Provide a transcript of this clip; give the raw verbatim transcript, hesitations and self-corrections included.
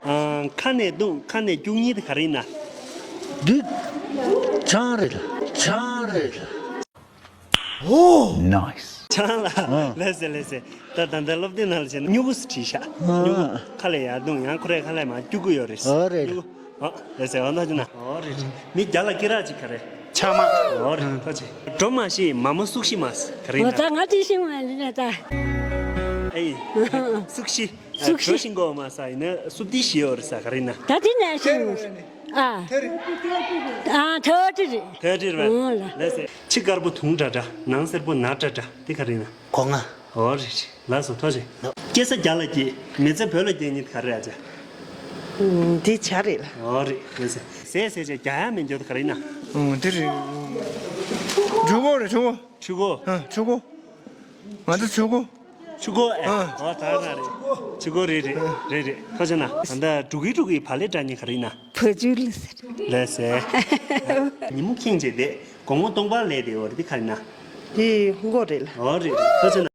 ཨ། ཁ་ནས་བཏུང་། ཁ་ནས་སྐྱུག་ཉིད་དེ་ག་རེ་ཡིན་ན། འདི་ཆང་རེད་ལ། ཆང་རེད་ལ། ཨོ། ནའིས། ཆང་ལ། ཨ། ལགས་སེ་ལགས་སེ། ད་ད་ལྟ་སློབ་དེབ་ནང་ལ་བྱས་ན་སྨྱུ་གུ་ཟེར་བྲིས་ཤག་ཨ། སྨྱུ་གུ། ཁ་ལ་ཡར་བཏུང་། ཡང་ཁོ་རའི་ཁ་ལ་མར་སྐྱུག་གི་ཡོད་རེད། ཨོ་རེད། སྨྱུ་གུ། ཨོ། ལགས་སེ། ཨོ་ན་ཅི་ན། ཨོ་རེད་རེད། མི་རྒྱ་ལ་སྐེ་རགས་ཅིག་ག་རེ། ཆག་མ། ཨོ་རེད། ཐུགས་རྗེ་ཆེ། གྲོ་མ་ཤི་མ་མོ་སུག་ཤི་མ་ཟེར་ག་རེ་ཡིན་ན། ཨོ། ད་ང་དེ་ཤེས་མ་རེད་ད། ཨེ། སུག་ཤི། སུག་ཤི། གྲོ་ཤི་མགོ་མ་ཟེར་ཡིན་ན་སུབ་ཏི་ཤི་ཡོད་རེད་ཟེར་ག་རེ་ཡིན་ན། ད་དེ་ནས་ཤེས་མ་རེད། ཨ། ཨ། ཐ་ཏི་རེད། ཐ་ཏི་རེད་པས། ཨོ་ལ། ལགས་སེ། ཕྱི་དཀར་པོ་དུང་འདྲ་འདྲ། ནང་སེར་པོ་ནག་འདྲ་འདྲ། དེ་ག་རེ་ཡིན་ན། སྒོ་ང་། ཨོ་རེད་རེད། ལགས་སོ། ཐུགས་རྗེ་ཆེ། སྐྱེ་ས་རྒྱ་ལ་སྐྱེས། མི་ཚེ་བོད་ལ་སྐྱེལ་ཉིད་ག་རེ་ཨ་ཅག་འདི་བྱ་རེད་ལ། ཨོ་རེད། ལགས་སེ། ཟས་ཟས་བྱས་རྒྱག་ཡ་མེད་འགྱོ་དེ་ག་རེ་ཡིན་ན། ཨོ་འདི་རེད། ཆུ་ཁོ་རེད། ཆུ་ཁོ། ཆུ་ཁོ། ཨ། ཆུ་ཁོ། ང་ཚོ་ཆུ་ཁོ། ཆུ་ཁོ་ཨེ། ཨ། ཨོ་ད་ན་རེད། ཆུ་ཁོ་རེད་རེད། རེད་རེད། ཐུགས་རྗེ་ཆེ་གནང་། ད་འབྲུག་གི་འབྲུག་གི་བག་ལེབ་འདྲ་ཉིད་ག་རེ་ཡིན་ན། བ་ཅུ་ལ་ཟེར། ལགས་སེ། ཉིན་མོ་ཁེངས་བྱས་བསྡད། དགོང་མོ་སྟོང་པར་ལས་བསྡད་ཡོད་རེད། དེ་ག་རེ་ཡིན་ན། དེ་ཧུང་གོ་རེད་ལ། ཨོ་རེད་རེད། ཐུགས་རྗེ་ཆེ་གནང་།